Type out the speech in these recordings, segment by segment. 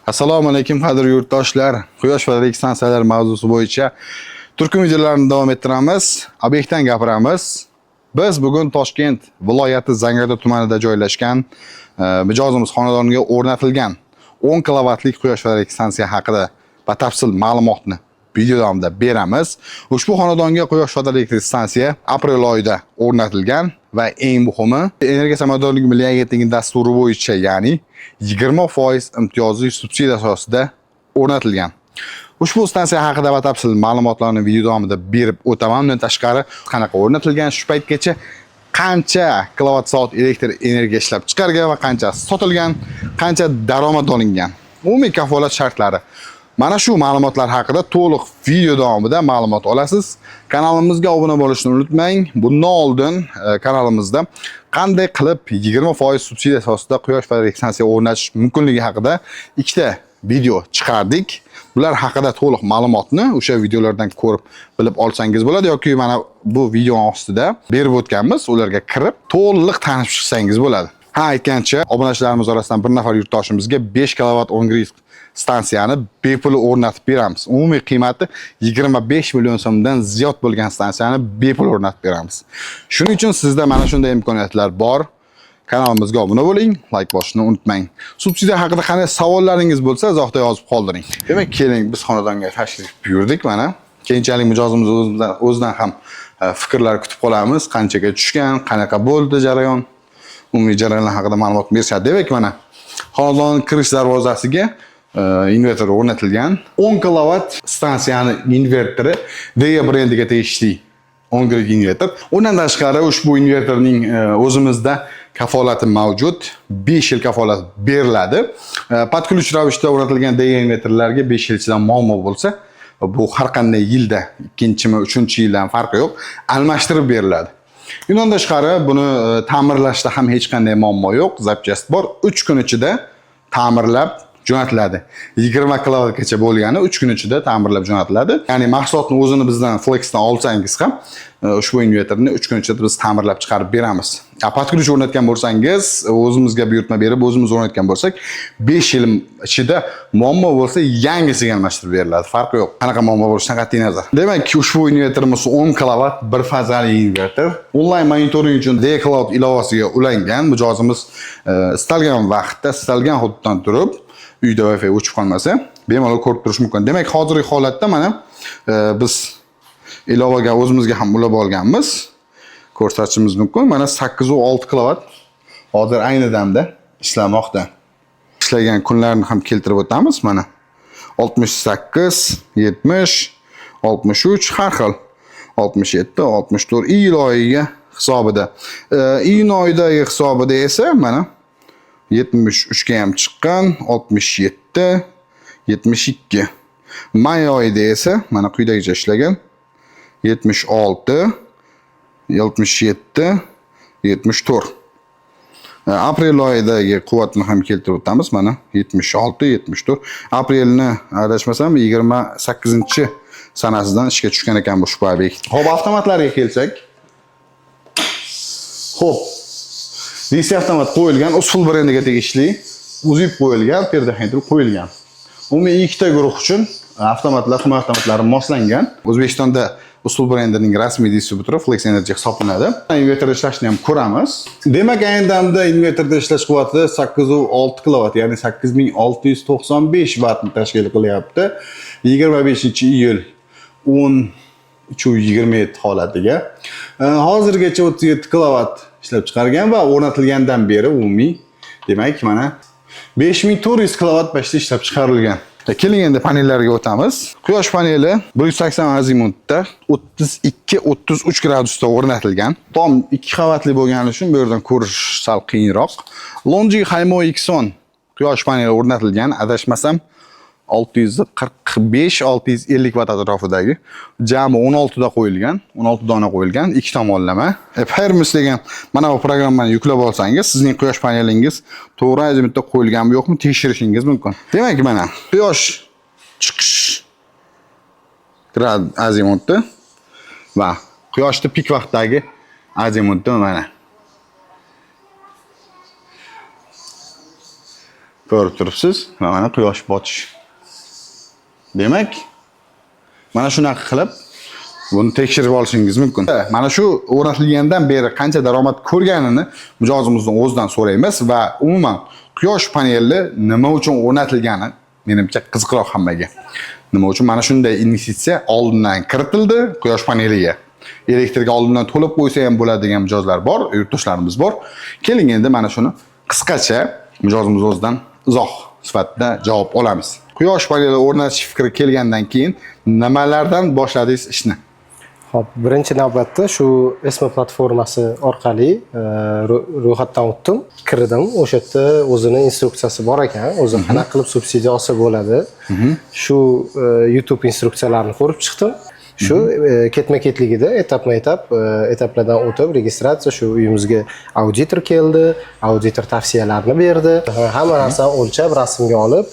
Assalomu alaykum, qadrli yurtdoshlar. Quyosh fotovoltaik stansiyalar mavzusi bo'yicha turkum videolarini davom ettiramiz. Obyektdan gapiramiz. Biz bugun Toshkent viloyati Zangiota tumanida joylashgan mijozimiz xonadoniga o'rnatilgan 10 kilovatlik quyosh fotovoltaik stansiya haqida batafsil ma'lumotni video davomida beramiz. Ushbu xonadonga quyosh fotoelektrik stansiya aprel oyida o'rnatilgan va eng muhimi, Energiya samaradorligi milliy agentligi dasturi bo'yicha, ya'ni 20% imtiyozli subsidiya asosida o'rnatilgan. Ushbu stansiya haqida batafsil ma'lumotlarni video davomida berib o'taman. Undan tashqari, qanaqa o'rnatilgan, shu paytgacha qancha kilovat soat elektr energiya ishlab chiqargan va qanchasi sotilgan, qancha daromad olingan, umumiy kafolat shartlari. Mana shu ma'lumotlar haqida to'liq video davomida ma'lumot olasiz. Kanalimizga obuna bo'lishni unutmang. Bundan oldin kanalimizda qanday qilib 20% subsidiya asosida quyosh fotoelektrik stansiya o'rnatish mumkinligi haqida ikkita video chiqardik. Bular haqida to'liq ma'lumotni o'sha videolardan ko'rib bilib olsangiz bo'ladi yoki mana bu video ostida berib o'tganmiz, ularga kirib to'liq tanishib chiqsangiz bo'ladi. Ha, aytgancha, obunachilarimiz orasidan bir nafar yurtdoshimizga 5 kilovat on-grid stansiyani bepul o'rnatib beramiz. Umumiy qiymati 25 million so'mdan ziyod bo'lgan stansiyani bepul o'rnatib beramiz. Shuning uchun sizda mana shunday imkoniyatlar bor. Kanalimizga obuna bo'ling, like bosishni unutmang. Subsidiya haqida qanday savollaringiz bo'lsa, izohda yozib qoldiring. Demak, keling, biz xonadonga tashrif buyurdik mana. Keyinchalik mijozimiz o'zidan ham fikrlar kutib qolamiz. Qanchaga tushgan, qanaqa bo'ldi jarayon, umumiy jarayonlar haqida ma'lumot berishadi. Demak, mana xonadonning kirish darvozasiga invertor o'rnatilgan. 10 kilovat stansiyani invertori Deye brendiga tegishli on-grid invertor. Undan tashqari, ushbu invertorning o'zimizda kafolati mavjud. 5 yil kafolat beriladi. Под ключ ravishda o'rnatilgan Deye invertorlarga 5 yil ichida muammo bo'lsa, bu har qanday yilda, ikkinchimi, uchinchi yildan farqi yo'q, almashtirib beriladi. Undan tashqari, buni ta'mirlashda ham hech qanday muammo yo'q. Запчасть bor. 3 kun ichida ta'mirlab jo'natiladi. 20 kilovatgacha bo'lgani 3 kun ichida ta'mirlab jo'natiladi. Ya'ni mahsulotni o'zini bizdan Flexdan olsangiz ham ushbu invertorni 3 kun ichida biz ta'mirlab chiqarib beramiz. Под ключ o'rnatgan bo'lsangiz, o'zimizga buyurtma berib, o'zimiz o'rnatgan bo'lsak, 5 yil ichida muammo bo'lsa, yangisiga almashtirib beriladi. Farqi yo'q. Qanaqa muammo bo'lishidan qat'iy nazar. Demak, ushbu invertorimiz 10 kilovat bir fazali invertor. Onlayn monitoring uchun D-Cloud ilovasiga ulangan. Mijozimiz istalgan vaqtda, istalgan hududdan turib, uyda Wi-Fi o'chib qolmasa, bemalol ko'rib turish mumkin. Demak, hozirgi holatda mana biz ilovaga o'zimizga ham ulab olganmiz. Ko'rsatishimiz mumkin. Mana 8.6 kilovat hozir ayni damda ishlamoqda. Ishlagan kunlarni ham keltirib o'tamiz mana. 68, 70, 63 har xil. 67, 64 iyul oyiga hisobida. Iyun oyidagi hisobida esa mana 73 ga ham chiqqan, 67, 72. May oyida esa mana quyidagicha ishlagan. 76, 77, 74. Aprel oyidagi quvvatni ham keltirib o'tamiz. Mana 76, 74. Aprelni adashmasam 28 sanasidan ishga tushgan ekan bu ushbu obyekt. Xo'p, avtomatlarga kelsak. Xo'p. DC avtomat qo'yilgan, Usul brendiga tegishli, uzib qo'yilgan, предохранитель qo'yilgan. Umumiy ikkita guruh uchun avtomatlar, himoya avtomatlari moslangan. O'zbekistonda Usul brendining rasmiy distribyutori Flex Energy hisoblanadi. Invertorda ishlashni ham ko'ramiz. Demak, ayni damda invertorda ishlash quvvati 8.6 kilovat, ya'ni 8695 vattni tashkil qilyapti. 25-iyul 13:27 holatiga. Hozirgacha 37 kilovat ishlab chiqargan va o'rnatilgandan beri umumiy, demak, mana 5400 kilovat почти ishlab chiqarilgan. Keling, endi panellarga o'tamiz. Quyosh paneli 180 azimutda 32-33 gradusda o'rnatilgan. Tom ikki qavatli bo'lgani uchun bu yerdan ko'rish sal qiyinroq. Longi Haimo X10 quyosh paneli o'rnatilgan, adashmasam 645-650 vatt atrofidagi, jami 16 da qo'yilgan, 16 dona qo'yilgan, ikki tomonlama. Hermes degan mana bu programmani yuklab olsangiz, sizning quyosh panelingiz to'g'ri azimutda qo'yilganmi, yo'qmi, tekshirishingiz mumkin. Demak, mana quyosh chiqish grad azimutda va quyoshni pik vaqtdagi azimutda mana. Ko'rib turibsiz, va mana quyosh botish. Demak, mana shunaqa qilib buni tekshirib olishingiz mumkin. Mana shu o'rnatilgandan beri qancha daromad ko'rganini mijozimizdan o'zidan so'raymiz va umuman quyosh paneli nima uchun o'rnatilgani menimcha qiziqroq hammaga. Nima uchun mana shunday investitsiya oldindan kiritildi quyosh paneliga? Elektrga oldindan to'lab qo'ysa ham bo'ladigan mijozlar bor, yurtdoshlarimiz bor. Keling, endi mana shuni qisqacha mijozimiz o'zidan izoh sifatida javob olamiz. Quyosh paneli o'rnatish fikri kelgandan keyin nimalardan boshladingiz ishni? Xo'p, birinchi navbatda shu ESMA platformasi orqali ro'yxatdan o'tdim, kirdim. O'sha yerda o'zini instruksiyasi bor ekan, o'zi qanaqa qilib subsidiya olsa bo'ladi. Shu YouTube instruksiyalarini ko'rib chiqdim. Shu ketma-ketligida etapma-etap etaplardan o'tib registratsiya, shu uyimizga auditor keldi, auditor tavsiyalarni berdi. Hamma narsani o'lchab, rasmga olib,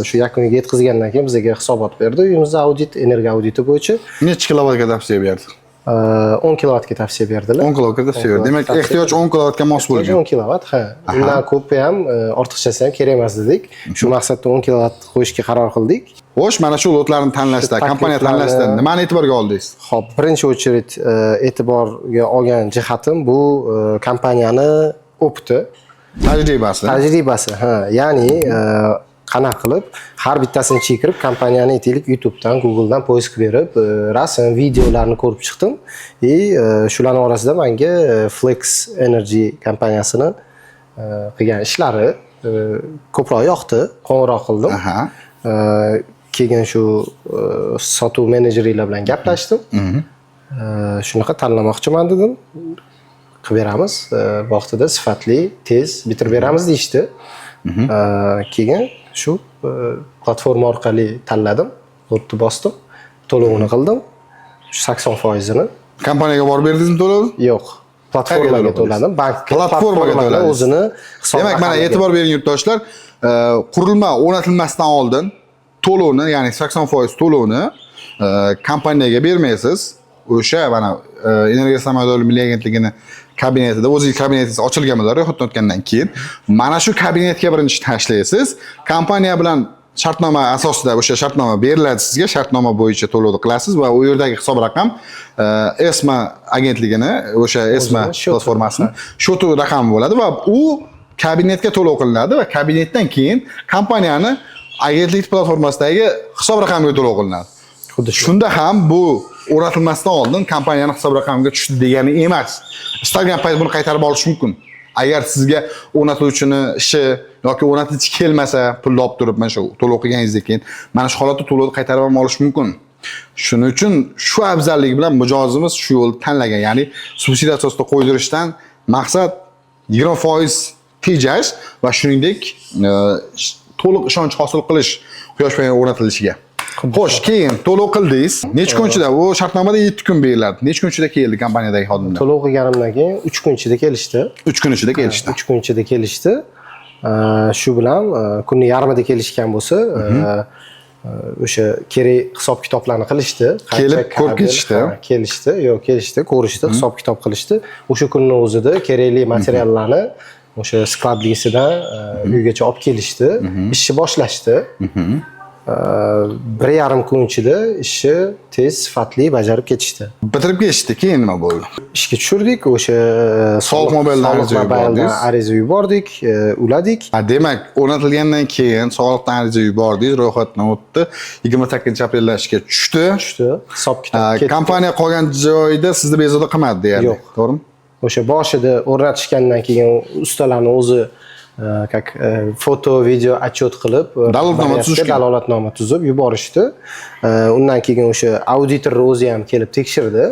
shu yakuniga yetkazgandan keyin bizga hisobot berdi. Uyimizda audit, energiya auditi bo'yicha. Necha kilovatga tavsiya berdi? 10 kilovatga tavsiya berdilar. 10 kilovatga tavsiya berdi. Demak, tavsiya. Ehtiyoj 10 kilovatga mos bo'lgan. 10 kilovat, ha. Undan ko'pi ham, ortiqchasi ham kerak emas dedik. Shu maqsadda 10 kilovat qo'yishga qaror qildik. Xo'sh, mana shu lotlarni tanlashda, Shu kompaniya takliflarni- tanlashda nimani e'tiborga oldingiz? Xo'p, birinchi очередь e'tiborga olgan jihatim bu kompaniyani опыт i, Tajribasi. Tajribasi, ha. Ya'ni qanaqa qilib har bittasini ichiga kirib kompaniyani, aytaylik, YouTubedan, Googledan поиск berib, rasm, videolarni ko'rib chiqdim. И shularni orasida menga Flex Energy kompaniyasini qilgan ishlari ko'proq yoqdi. Qo'ng'iroq qildim. Keyin shu sotuv menejerlar bilan gaplashdim. Shunaqa tanlamoqchiman dedim. Qilib beramiz, vaqtida, sifatli, tez bitirib beramiz deyishdi. Keyin shu platforma orqali tanladim, lotni bosdim, to'lovini qildim. Shu 80%ini. Kompaniyaga borib berdingizmi to'lovni? Yo'q, platformaga to'lov to'ladim. Bank Platformaga platformani to'ladingiz. o'zini hisob Demak, mana raqamiga. e'tibor bering, yurtdoshlar, qurilma o'rnatilmasdan oldin to'lovni, ya'ni 80% to'lovni kompaniyaga bermaysiz. O'sha mana Energiya samaradorligi milliy agentligini kabinetida o'zingiz kabinetingiz ochilgan bo'ladi ro'yxatdan o'tgandan keyin mana shu kabinetga birinchi tashlaysiz. Kompaniya bilan shartnoma asosida o'sha shartnoma beriladi sizga, shartnoma bo'yicha to'lovni qilasiz va u yerdagi hisob raqam ESMA agentligini o'sha ESMA O'zini счет i. platformasini счет i raqami bo'ladi va u kabinetga to'lov qilinadi va kabinetdan keyin kompaniyani agentlik platformasidagi hisob raqamiga to'lov qilinadi. Xuddi shu. Shunda ham bu o'rnatilmasdan oldin kompaniyani hisob raqamiga tushdi degani emas. Istalgan payt buni qaytarib olish mumkin. Agar sizga o'rnatuvchini ishi yoki o'rnatuvchi kelmasa, pulni olib turib mana shu to'lov qilganingizdan keyin mana shu holatda to'lovni qaytarib ham olish mumkin. Shuning uchun shu afzalligi bilan mijozimiz shu yo'lni tanlagan. Ya'ni subsidiya asosida qo'ydirishdan maqsad 20% tejash va shuningdek to'liq ishonch hosil qilish quyosh paneli o'rnatilishiga. Xo'sh, keyin to'lov qildingiz. Necha kun ichida? U shartnomada 7 kun beriladi. Necha kun ichida keldi kompaniyadagi xodimlar? To'lov qilganimdan keyin 3 kun ichida kelishdi. 3 kun ichida kelishdi. 3 kun ichida kelishdi. Shu bilan kunni yarmida kelishgan bo'lsa, o'sha kerak hisob kitoblarni qilishdi. Qancha Kelib, ko'rib kabel, ketishdi. Ha, kelishdi, yo'q, kelishdi, ko'rishdi, hisob kitob qilishdi. O'sha kunni o'zida kerakli materiallarni o'sha skladligisidan uygacha olib kelishdi, ishni boshlashdi. 1,5 kun ichida ishni tez, sifatli bajarib ketishdi. Bitirib ketishdi. Keyin nima bo'ldi? Ishga tushirdik o'sha Soliq mobildan Soliq ariza mobildan yubordingiz. Ariza yubordik, uladik. Ha, demak, o'rnatilgandan keyin soliqdan ariza yubordingiz, ro'yxatdan o'tdi. 28 aprelda ishga tushdi. Tushdi, hisob kitob Ha, ketdi. Kompaniya qolgan joyida sizni bezovta qilmadi deyarli. Yo'q. To'g'rimi? O'sha boshida o'rnatishgandan keyin ustalarni o'zi как foto, video отчет qilib, Dalolatnoma rahbariyatga tuzishgan. Dalolatnoma tuzib yuborishdi. Undan keyin o'sha auditorni o'zi ham kelib tekshirdi.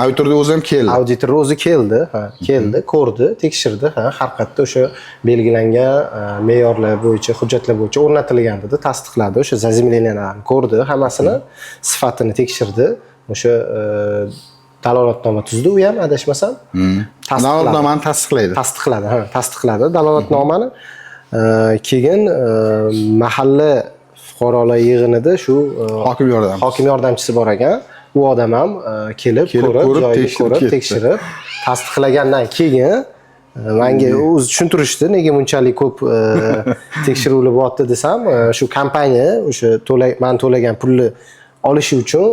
Auditorni o'zi ham keldi. Auditor o'zi keldi, ha, keldi, ko'rdi, tekshirdi, ha, har qayerda o'sha belgilangan me'yorlar bo'yicha, hujjatlar bo'yicha o'rnatilgan dedi, tasdiqladi, o'sha заземления larni ko'rdi, hammasini sifatini tekshirdi. O'sha dalolatnoma tuzdi u ham, adashmasam. Tasdiqladi. Dalolatnomani tasdiqlaydi. Tasdiqladi, ha, tasdiqladi dalolatnomani. Keyin mahalla fuqarolar yig'inida shu Hokim yordamchisi. Hokim yordamchisi bor ekan. U odam ham kelib, Kelib, ko'rib, ko'rib, joyida tekshirib ko'rib, ketdi. Tekshirib, tasdiqlagandan keyin Manga o'zi tushuntirishdi, nega bunchalik ko'p tekshiruvlar bo'lyapti desam, shu kompaniya o'sha to'la man to'lagan pulni olishi uchun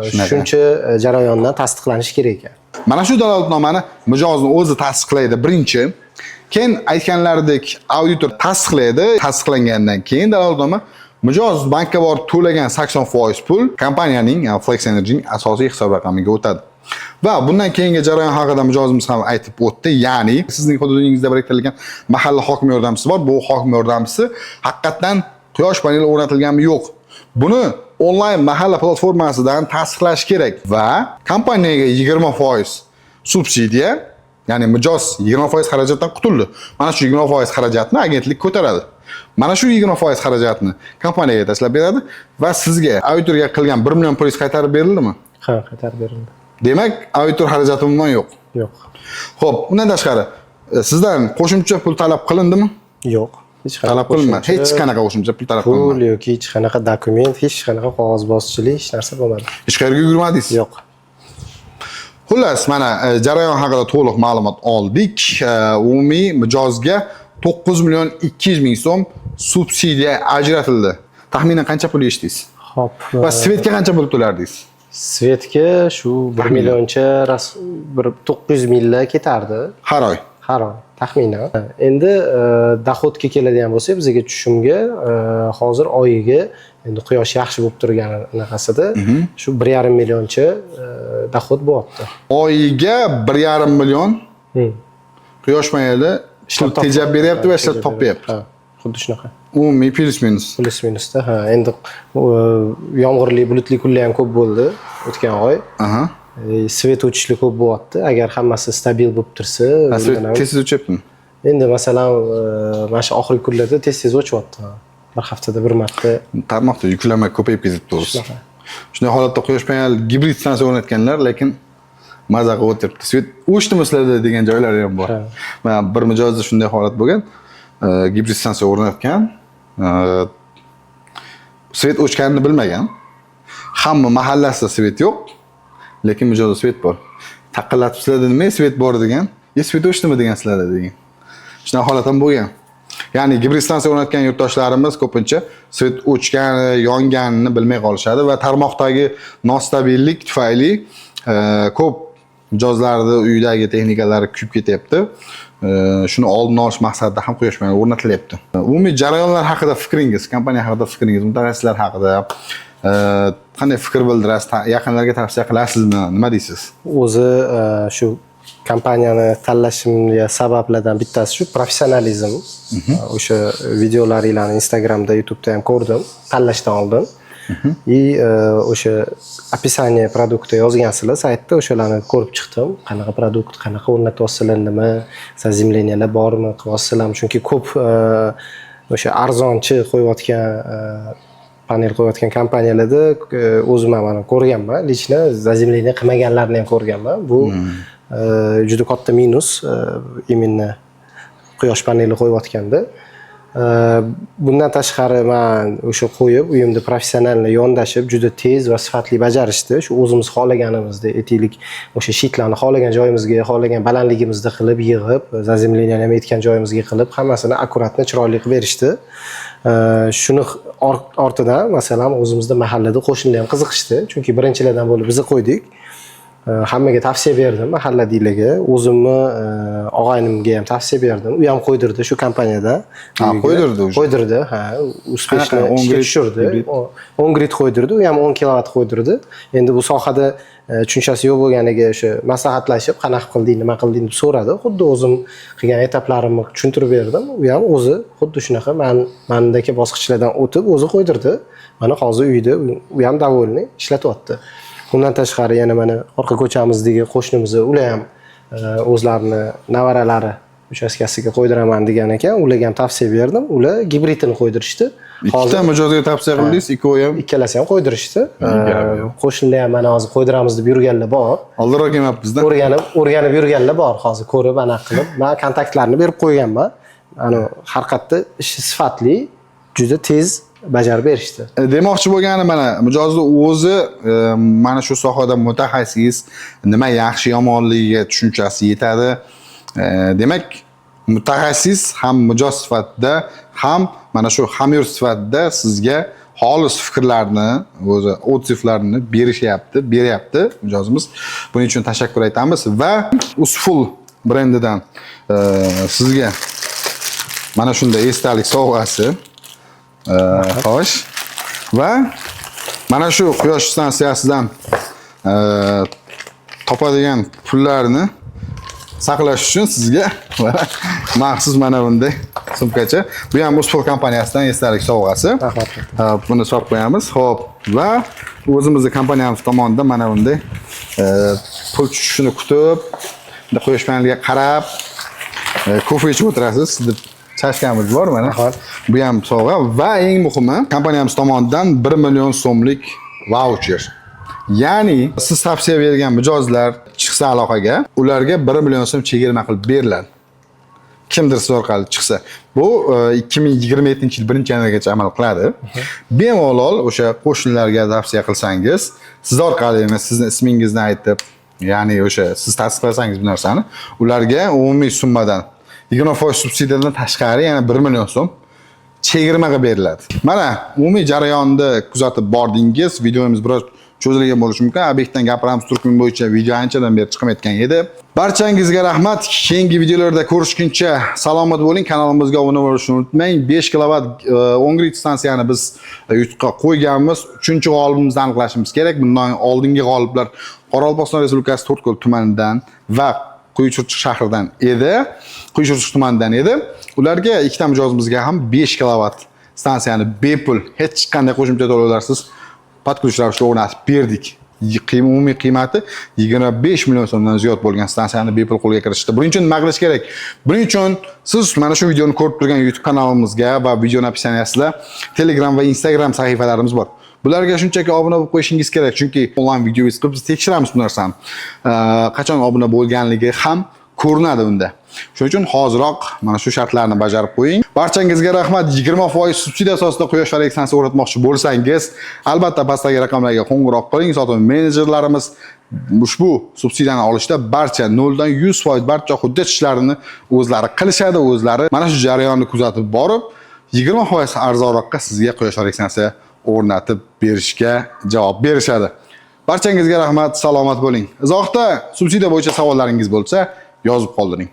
Shunaqa. shuncha jarayondan tasdiqlanishi kerak ekan. Mana shu dalolatnomani mijozni o'zi tasdiqlaydi birinchi. Keyin aytganlaridek auditor tasdiqlaydi. Tasdiqlangandan keyin dalolatnoma mijoz bankka borib to'lagan 80% pul kompaniyaning, ya'ni Flex Energy'ning asosiy hisob raqamiga o'tadi. Va bundan keyingi jarayon haqida mijozimiz ham aytib o'tdi. Ya'ni sizning hududingizda biriktirilgan mahalla hokim yordamchisi bor. Bu hokim yordamchisi haqiqatdan quyosh paneli o'rnatilganmi, yo'q, buni onlayn mahalla platformasidan tasdiqlash kerak va kompaniyaga 20% subsidiya, ya'ni mijoz 20% xarajatdan qutuldi. Mana shu 20% xarajatni agentlik ko'taradi. Mana shu 20% xarajatni kompaniyaga tashlab beradi va sizga auditorga qilgan 1 million pulingiz qaytarib berildimi? Ha, qaytarib berildi. Demak, auditor xarajati umuman yo'q. Yo'q. Xo'p, undan tashqari, sizdan qo'shimcha pul talab qilindimi? Yo'q. Hech qanaqa Talab qilinmadi. qo'shimcha Hech qanaqa qo'shimcha pul talab pul qilinmadi. yoki hech qanaqa dokument, hech qanaqa qog'ozbozchilik, hech narsa bo'lmadi. Hech qayerga yugurmadingiz? Yo'q. Xullas, mana jarayon haqida to'liq ma'lumot oldik. Umumiy mijozga 9 million 200 ming so'm subsidiya ajratildi. Taxminan qancha pul yechdingiz? Xo'p. Va свет ga qancha pul to'lardingiz? Свет ga shu 1 millioncha bir 900 minglar ketardi. Har oy. Har oy taxminan. Endi доход ga keladigan bo'lsak, bizga tushumga hozir oyiga, endi quyosh yaxshi bo'lib turgan anaqasida, shu 1,5 millioncha доход bo'lyapti. Oyiga 1,5 million quyosh paneli pul tejab beryapti va ishlab topyapti. Ha, xuddi shunaqa. Umumiy плюс минус. Плюс минус da, ha. Endi yomg'irli, bulutli kunlar ham ko'p bo'ldi o'tgan oy. Свет o'chishli ko'p bo'lyapti. Agar hammasi stabil bo'lib tursa, Ha, свет undan ham- tez tez o'chyaptimi? Endi masalan, mana shu oxirgi kunlarda tez tez o'chyapti. Bir haftada bir marta. Tarmoqda yuklama ko'payib ketibdi, to'g'risi. Shunaqa. Shunday holatda quyosh panel, gibrid stansiya o'rnatganlar, lekin maza qilib o'tiribdi. Свет o'chdimi sizlarda degan joylari ham bor. Ha. Mana bir mijozda shunday holat bo'lgan. Gibrid stansiya o'rnatgan. Свет o'chganini bilmagan. Hamma mahallasida свет yo'q, lekin mijozda свет bor. Taqillatib, sizlarda nima свет bor degan, "E, свет o'chdimi degan sizlarda" degan. Shunaqa holat ham bo'lgan. Ya'ni gibrid stansiya o'rnatgan yurtdoshlarimiz ko'pincha свет o'chgani, yonganini bilmay qolishadi va tarmoqdagi nostabillik tufayli ko'p mijozlarni uyidagi texnikalari kuyib ketyapti. Shuni oldini olish maqsadida ham quyosh paneli o'rnatilyapti. Umumiy jarayonlar haqida fikringiz, kompaniya haqida fikringiz, mutaxassislar haqida qanday fikr bildirasiz? Yaqinlarga tavsiya qilasizmi? Nima deysiz? O'zi shu kompaniyani tanlashimga sabablardan bittasi shu professionalizm. O'sha videolaringlarni Instagramda, YouTube'da ham ko'rdim, tanlashdan oldin. И o'sha описание продукта yozgansizlar saytda, o'shalarni ko'rib chiqdim. Qanaqa продукт, qanaqa o'rnatyapsizlar, nima заземления lar bormi, qilyapsizlarmi? Chunki ko'p o'sha arzonchi qo'yayotgan, panel qo'yayotgan kompaniyalarda o'zim ham mana ko'rganman, лично заземление qilmaganlarni ham ko'rganman. Bu juda katta minus именно quyosh paneli qo'yayotganda. Bundan tashqari man o'sha qo'yib, uyimda professionalni yondashib, juda tez va sifatli bajarishdi. Shu o'zimiz xohlaganimizdek, aytaylik, o'sha щит larni xohlagan joyimizga, xohlagan balandligimizda qilib yig'ib, заземление ni ham aytgan joyimizga qilib, hammasini аккуратно, chiroyli qilib berishdi. Shuni ortidan masalan, o'zimizda mahallada qo'shnilar ham qiziqishdi, chunki birinchilardan bo'lib biza qo'ydik. Hammaga tavsiya berdim, mahalladagilarga, o'zimni og'aynimga ham tavsiya berdim, u ham qo'ydirdi shu kompaniyada. Ha, Uyiga. Qo'ydirdi уже. Qo'ydirdi, ha, успешно Qanaqa, ishga on-grid, tushirdi. Gibrid? On-grid qo'ydirdi, u ham 10 kilovat qo'ydirdi. Endi bu sohada tushunchasi yo'q bo'lganiga o'sha maslahatlashib, qanaqa qilding, nima qilding deb so'radi. Xuddi o'zim qilgan этап larimni tushuntirib berdim. U ham o'zi xuddi shunaqa mandagi bosqichlardan o'tib, o'zi qo'ydirdi. Mana hozir uyda u ham довольный, ishlatyapti. Undan tashqari yana mana orqa ko'chamizdagi qo'shnimiz, ular ham o'zlarini nevaralari uchastkasiga qo'ydiraman degan ekan, ularga ham tavsiya berdim, ular gibridini qo'ydirishdi. Ikkita mijozga tavsiya qildingiz, ikkovi ham Ikkalasi ham qo'ydirishdi. Gap yo'q. Qo'shnilar ham mana hozir qo'ydiramiz deb yurganlar bor. Oldinroq kelmabmizda. O'rganib yurganlar bor hozir, ko'rib, anaqa qilib. Man kontaktlarni berib qo'yganman. Ani har qayerda ishi sifatli, juda tez bajarib berishdi. Demoqchi bo'lgani, mana mijozni o'zi mana shu sohada mutaxassis, nima yaxshi yomonligiga tushunchasi yetadi. Demak Mutaxassis ham mijoz sifatida, ham mana shu hamyurt sifatida sizga xolis fikrlarni, o'zi отзыв larni berishyapti, beryapti mijozimiz. Buning uchun tashakkur aytamiz va Usful brendidan sizga mana shunday esdalik sovg'asi. Xo'sh. Va mana shu quyosh stansiyasidan topadigan pullarni saqlash uchun sizga mana maxsus mana bunday sumkacha. Bu ham Usful kompaniyasidan esdalik sovg'asi. Rahmat. Ha, buni solib qo'yamiz. Xo'p, va o'zimizni kompaniyamiz tomonidan mana bunday pul tushishini kutib, bunday quyosh paneliga qarab, kofe ichib o'tirasiz deb chashkamiz bor mana. Rahmat. Bu ham sovg'a va eng muhimi, kompaniyamiz tomonidan 1 million so'mlik vaucher. Ya'ni siz tavsiya bergan mijozlar chiqsa aloqaga, ularga 1 million so'm chegirma qilib beriladi. Kimdir siz orqali chiqsa. Bu 2027-yil 1-yanvargacha amal qiladi. Bemalol o'sha qo'shnilarga tavsiya qilsangiz, siz orqali emas, sizni ismingizni aytib, ya'ni o'sha siz tasdiqlasangiz bu narsani, ularga umumiy summadan 20% subsidiyadan tashqari yana 1 million so'm chegirma qilib beriladi. Mana umumiy jarayonni kuzatib bordingiz. Videomiz biroz cho'zilgan bo'lishi mumkin. Obyektdan gapiramiz turkumi bo'yicha video anchadan beri chiqmayotgan edi. Barchangizga rahmat. Keyingi videolarda ko'rishguncha salomat bo'ling. Kanalimizga obuna bo'lishni unutmang. 5 kilovat on-grid stansiyani biz yutuqqa qo'yganmiz. 3-g'olibimizni aniqlashimiz kerak. Bundan oldingi g'oliblar Qoraqalpog'iston Respublikasi To'rtko'l tumanidan va Quyichirchiq shahridan edi. Quyichirchiq tumanidan edi. Ularga, ikkita mijozimizga ham 5 kilovat stansiyani bepul, hech qanday qo'shimcha to'lovlarsiz под ключ ravishda o'rnatib berdik. Umumiy qiymati 25 million so'mdan ziyod bo'lgan stansiyani bepul qo'lga kiritishdi. Buning uchun nima qilish kerak? Buning uchun siz mana shu videoni ko'rib turgan YouTube kanalimizga va videoni описание sida Telegram va Instagram sahifalarimiz bor. Bularga shunchaki obuna bo'lib qo'yishingiz kerak, chunki onlayn video qilib biz tekshiramiz bu narsani. Qachon obuna bo'lganligi ham ko'rinadi unda. Shuning uchun hoziroq mana shu shartlarni bajarib qo'ying. Barchangizga rahmat. 20% subsidiya asosida quyosh elektr stansiyasi o'rnatmoqchi bo'lsangiz, albatta pastdagi raqamlarga qo'ng'iroq qiling. Sotuv menejerlarimiz ushbu subsidiyani olishda barcha 0 dan 100% barcha hujjat ishlarini o'zlari qilishadi, o'zlari mana shu jarayonni kuzatib borib, 20% arzonroqqa sizga quyosh elektr stansiya o'rnatib berishga javob berishadi. Barchangizga rahmat, salomat bo'ling. Izohda subsidiya bo'yicha savollaringiz bo'lsa, yozib qoldiring.